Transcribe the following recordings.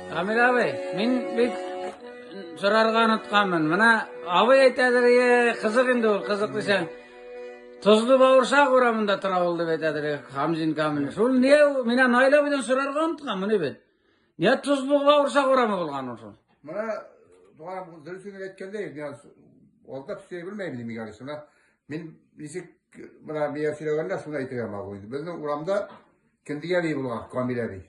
Камил абый, мин бит сорарга онытканмын. Менә абый әйтәдер, е, кызык инде ул, кызык дисәң. Тозлы бавырсак урамында тора ул дип әйтәдер Хамзин Камил. Шул не мин Наил абыйдан сорарга онытканмын бит. Не тозлы бавырсак урамы булган ул шул? Менә туганым дөресен генә әйткәндә, мин алдап сөйли белмәйм инде миңа. Менә мин ничек менә миңа сөйләгәннәр, шуны әйтергә могу инде. Безнең урамда Кендек әби булган, Камил әби.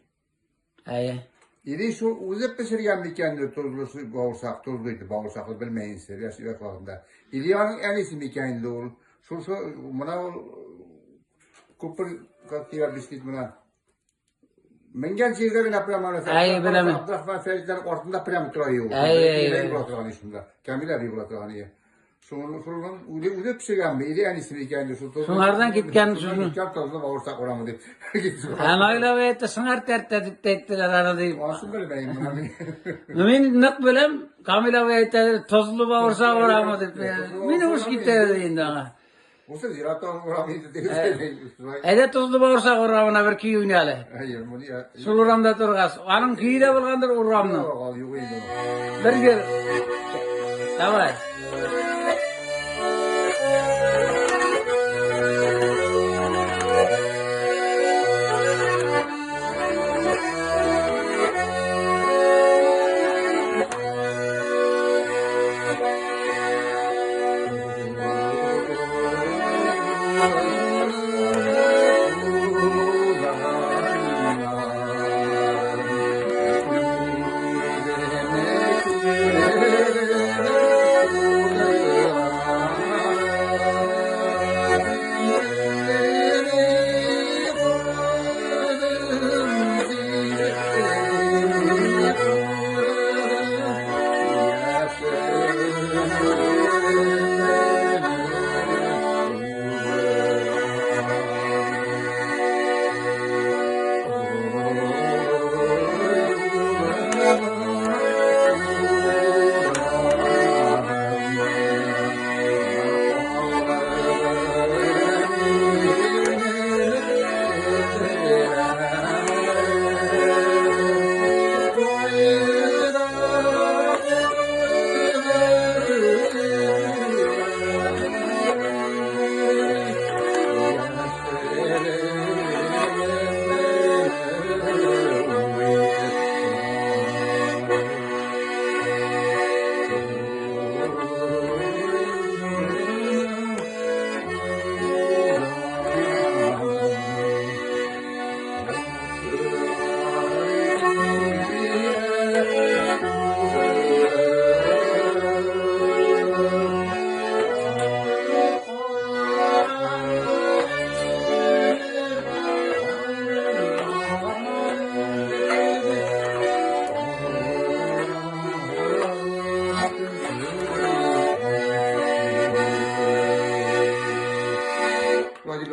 Әйе. Или шул үзе пешергән микән инде тозлы бавырсак, тозлы итеп бавырсакны белмәй инде, яшь вакытында. Или аның әнисе микән инде ул. Шул шул менә ул күпер как дигән бисквит менә. Менгән җирдә генә прямо аны. Әйе, беләм. Абдрахман Фәридләр артында прямо тора ул. Әйе, әйе. Була торган шунда. Камил әби була торган ие. Шуны шуның үзе үзе пешергәнме, или әнисе микән инде шул. Шуңардан киткән шуның. Киткән тозлы бавырсак урамы дип. Ә Наил абый әйтте, сыңар тәртә дип тә әйттеләр аны дип. Асын белмәйм менә мин. Ну мин нык беләм, Камил абый әйтә, тозлы бавырсак урамы дип. Мин уш китә инде аңа. Бусы зираттан урамы инде дип. Әйдә тозлы бавырсак урамына бер көй уйна әле. Әйе, моны Шул урамда торгач, аның көе дә булгандыр урамның. Юк, юк инде. Бер гел. Давай.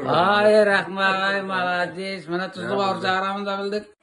Ай, рәхмәт, ай, молодец. Менә тозлы бавырсак урамында белдек.